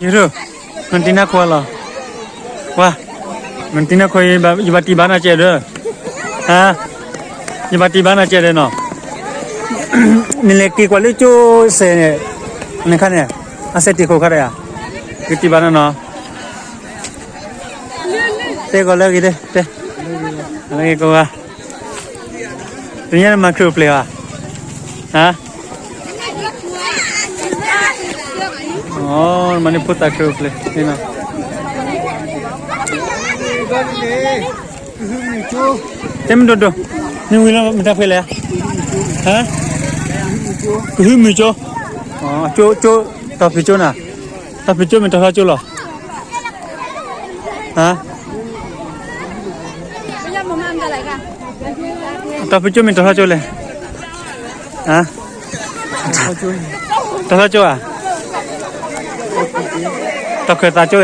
ယိၤ, နတံၤနါခိၣ်လီၤ, ဝါ, နတံၤနါခိၣ်, ယဘၣ်တံၢ်ဘၣ်နၤကဲဒီး, ဟါ, ယဘၣ်တံၢ်ဘၣ်နၤကဲဒီးနီၤ, နလဲၤက့ၤကွၢ်လၢကၠိစဲးန့ၣ်, နခါန့ၣ်, အစဲးတံၢ်ခိၣ်ခါဒီးယၤ, ယတံၢ်ဘၣ်နၤနီၤ, တဲကီးလၢအဂ့ၤ, တဲ, လၢအဂ့ၤကိးဂၤ တနံၤညါနမၤခရံာ်အိၣ်ဖျဲၣ်ဧါ, ဟါ, မၤန့ၢ်ဖိသၣ်ခရံာ်အိၣ်ဖျဲၣ်, တဲမ့ၢ်ဒိၣ်ဒိၣ်, နဝံၤလၢမတၤဖဲလဲၣ်, ဟါ, ကဟုမုၢ်ကၠိ, ကၠိ, တီၢ်ဖုၣ်ကၠိနၤ, တီၢ်ဖုၣ်ကၠိမ့ၢ်တီၢ်ထီကၠိလီၤ, ဟါ တီၢ်ဖုၣ်ကၠိမ့ၢ်တီၢ်ထီကၠိလဲၣ်, တ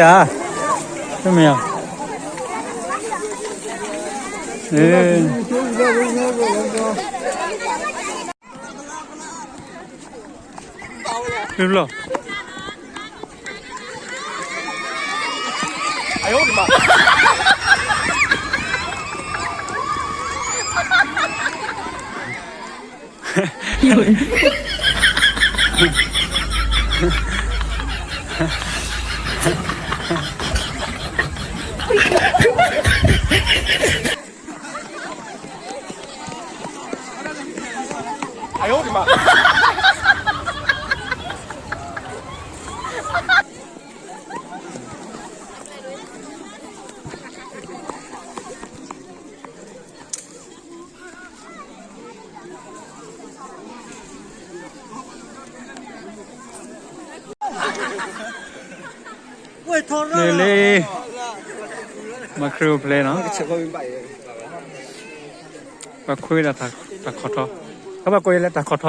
ီၢ်ထီကၠိဧါ, တီၢ်ခၢၣ်သးကၠိဧါ, မ့ၢ်ဧါ, ဘျီ လ့လ့, မၤခရံာ်အိၣ်ဖျဲၣ်နီၤ, ပှၤခွဲဝဲဒၣ်တၢ်ခီထီ, ပှၤကိးယဲလၢတၢ်ခီထီဧါ.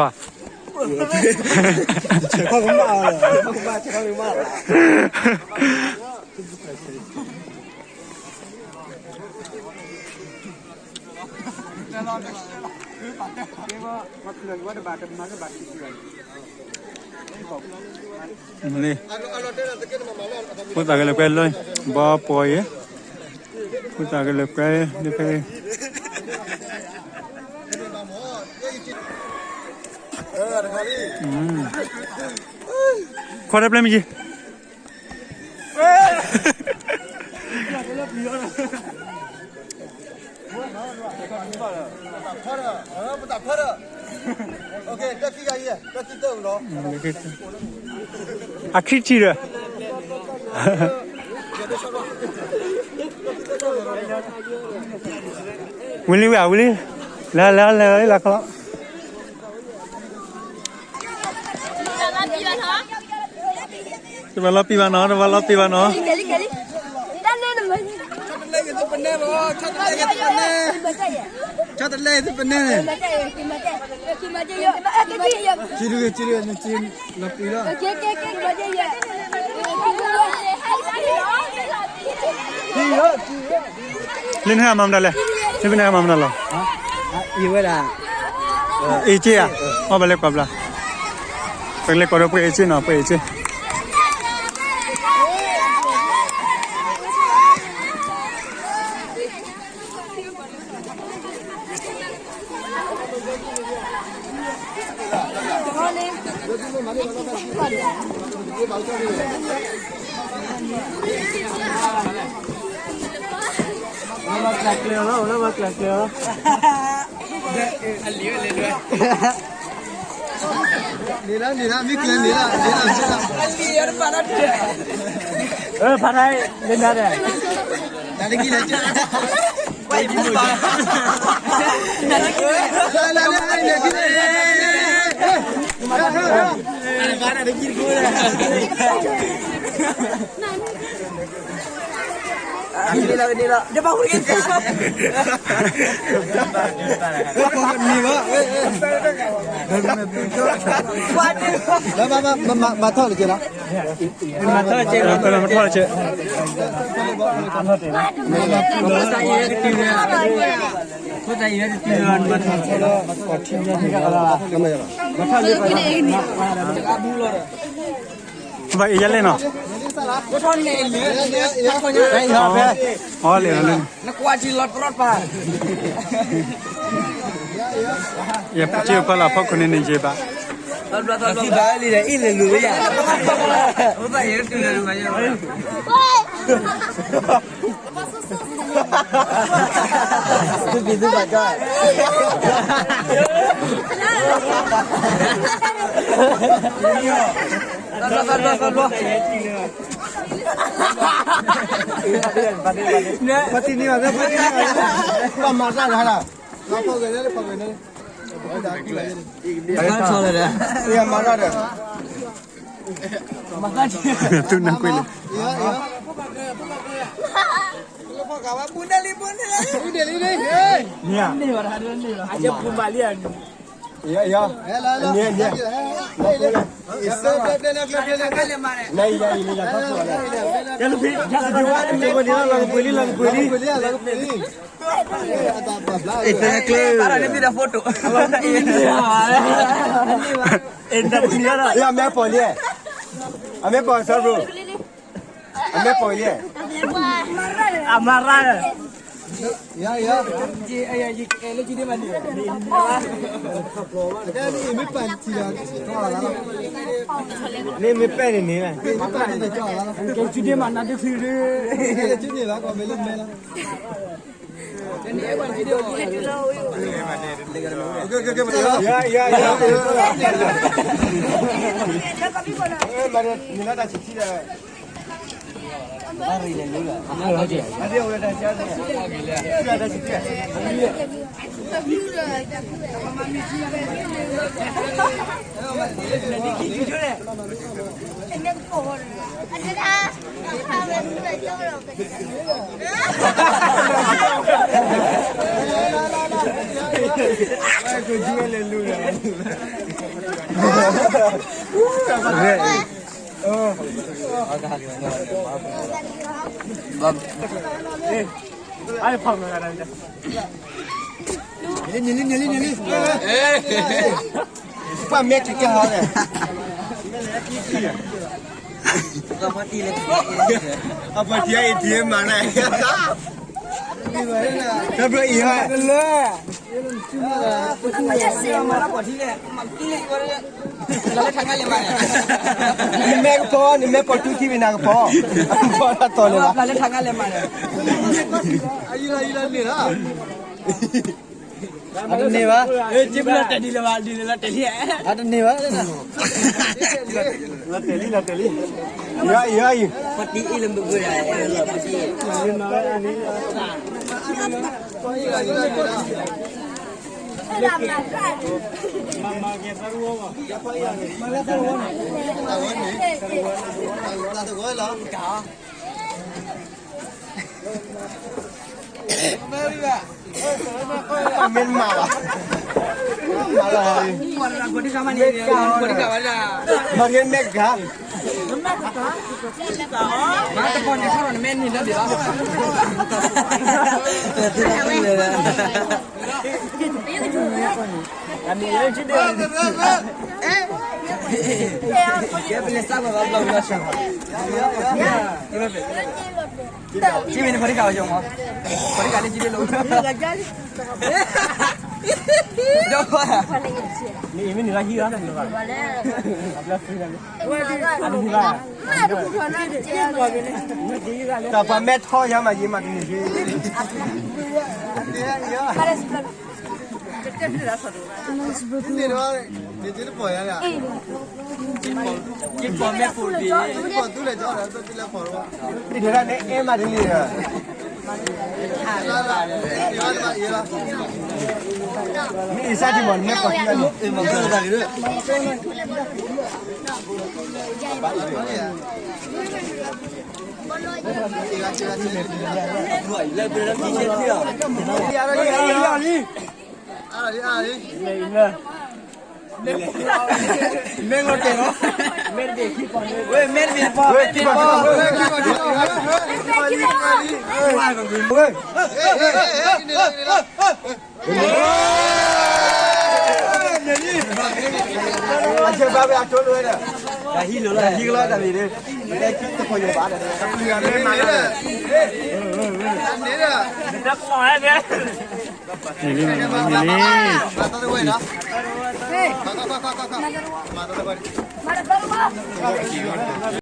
ဖိသၣ်ကလဲၤကွဲလၢ ဘီပီၤအံၤ, ဖိသၣ်ကလဲၤကွဲလၢဖဲ ခီတပျဲမ့ၢ်က့ၤ အခံထံၣ်ဒီး ဝံၤလံဝဲ ဝံၤလံ, လၢလၢလၢလၢခီ တဘၣ်လီၤပံာ်ဘၣ်နီၤ, တဘၣ်လီၤပံာ်ဘၣ်နီၤ. ဆီတလဲသုပနဲန့ၣ်, လၢနဟဲမၤမတၤလဲၣ်, လၢနဟဲမၤမတၤလီၤ. အ့ၣ်က့ဧါ, အီၣ်ဘၣ်လဲၤကွၢ်ဘျါ, ပကလဲၤကွၢ်ဒီးပှၤအ့ၣ်က့နီၤ, ပှၤအ့ၣ်က့ လၢဘၣ်ကျဲၤကျဲၤလီၤ, လၢဘၣ်ကျဲၤကျဲၤလီၤ. န့ၣ်လၢန့ၣ်လၢ မ့ၢ်ကျဲၤန့ၣ်လၢန့ၣ်လၢ, ဖးထီၣ်လၢနၤဒီး တၢ်တကံၢ်လၢ မၤထီၣ်လၢက့ၤလီၤ, မၤထီၣ်လၢက့ၤ, ဘၣ်အ့ၣ်ယဲလဲၣ်နီၤ. ဖဲ, အီၤလဲၤလီၤလၢ, နကွၢ်ထံလီၤတြီပၤ, ယပကၢၢ်ဖီလာ်ဖီခိၣ်န့ၣ်န့ၣ်ယဲဘၣ်, ဘၣ်လံဒီးအံၤလဲၤလူၤဝဲယၤ, သုဘံၣ်သုဘၣ်ကၢ် ပှၤတံၢ်န့ၢ်ဘၣ်, ပှၤတံၢ်န့ၢ်ဘၣ်, ပှၤမၤတၢ်လၢဟါလီၤ, ပှၤမၤတၢ်ဒီး, သုနကွၢ်လၢ, လီၤကပှ့ၤလံ, လီၤကပှ့ၤလံ, လီၤကပှ့ၤလံ, အမဲာ်ပိာ်လံ, အမဲာ်ပိာ်စၢ်ဘိ, အမဲာ်ပိာ်လံ, အမၤရၣ်, မ့ၢ်မ့ၢ်ပဲၣ်န့ၣ်န့ၣ်, ကဲဒမနၤတချုးဒီး ပှၤမဲာ်ကကဲဟီလဲၣ်, အပှၤထံအံၤထံမၤန့ၣ်, တဘျီအံၤဟဲလၢ နမဲာ်ကပီၤ, နမဲာ်ပိာ်တူၢ်ထံဝံၤနၤကပီၤ, ပီၤတၢ်တီၤလၢၤဘၣ်, အတန့ၢ်ဘၣ်, အတန့ၢ်ဘၣ်, လီၤတဲာ်လံ, လီၤတဲာ်လံ, ယၤအံၤ, မ့ၢ်မၤဘၣ်, မၤလီၤ, မၤဂ့ၤမဲာ်ကါ, မၤတပီၢ်န့ၣ်ခီၣ်ဒီးနမဲာ်န့ၣ်လၢဘ့ၣ်လီၤ, ပလဲၤစးကွၢ်ဘၣ်ဘျီဘျီဆၢ, ထံမ့ၢ်န့ၣ် ဖီတံၢ်ဃာ်ဝဲယီၤမး, ဖီတံၢ်ဃာ်လၢကံလ့လိၤ, ဒီး, မ့ၢ်မ့ၢ်န့ၣ်လၢဟံၣ်လီၤ, တၢ်ပှၤမဲထီၣ်ယါမးယံၤမးတန့ၢ်, န့ၣ်ဒီး, န့ၣ်တပီၢ်ယါလၢ, ကပီၢ်မဲာ်ပူၤတဘ့ၣ်, ကပီၢ်သူလဲၣ်ကီ, တလၢပီၢ်လီၤ, န့ၣ်ဒီးန့ၣ်အဲၣ်မးတန့ၢ်ဒီး မ့ၢ်အံၤစၢ်ဒံးမး နမဲာ်ပိာ်ခံဂၤန့ၣ်, မ့ၢ်လီၤတဲာ်လီၤ, မ့ၢ်တဘ့ၣ်ခံပီၢ်, မ့ၢ်တဘ့ၣ်တပီၢ်, မ့ၢ်တဘ့ၣ်တပီၢ်, အကဘၣ်ဝဲအတိၢ်လၢဝဲဒီး, တၢ်ဟံးလီၤလီၤ, တၢ်ဟံးကလီတၢ်မံၤန့ၣ် တပျံၤအီၤမ့ၢ်မးလၢ တပျံၤအီၤမ့ၢ်မးလၢ မၤသးတဝဲနီၤ, မၤသးတဝဲ,